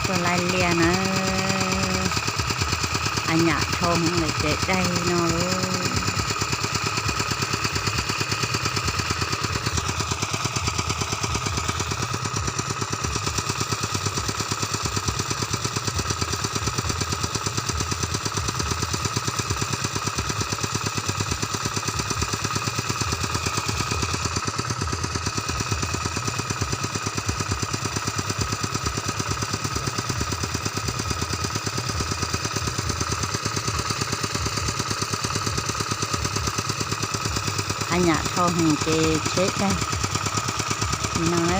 Tuaj laij liaj na, a nyam dhau heev lawm ces daig no lauj. A nyam dhau heev ces tsheb daig li no na.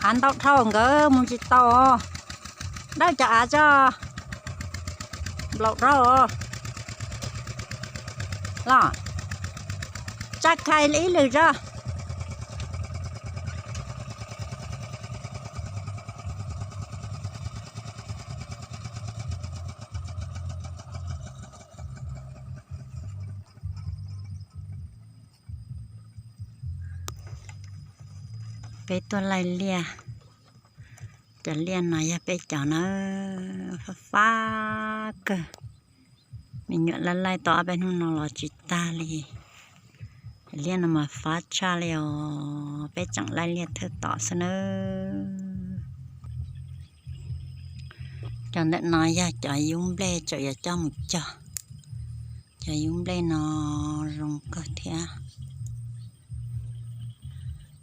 Av ntau dhau nkawd mus tsis tau. Dawb cov av tso. Nplaum dhau los. Tsa khai ib lwm tso. Peb tuaj laij liaj. Cov liaj no yog peb cov na, fab fab kawg. Me nyuam laij laij tau ob peb hnub no los tsis tag li. Cov liaj no mas fab tshaj li os, peb tseem laij liaj thawj tom xwb nawb. Cov ntawm no yog cov yub nplej tseem yuav coj mus cog. Cov yub nplej no zoo kawg thiab.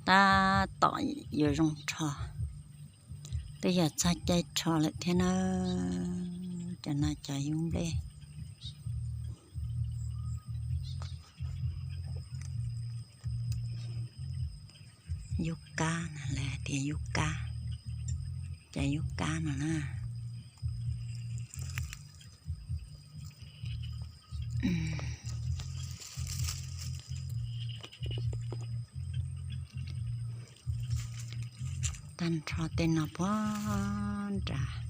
Tab tom yuav zoo rho, twb yog txog caij rho lawm thiab na. Cov no cov yub nplej. Yub kab na, lawv hais tias yub kab, cov yub kab no na. Tag nrho tej no puag nrad,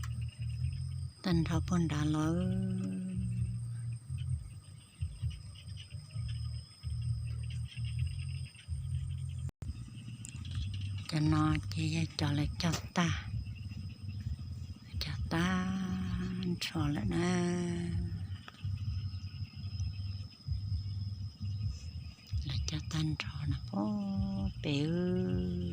tag nrho puag nrad lawm. Cov no ces yog cov lawv cog tag, cog tag nrho lawm na. Lawv cog tag nrho no puag pem.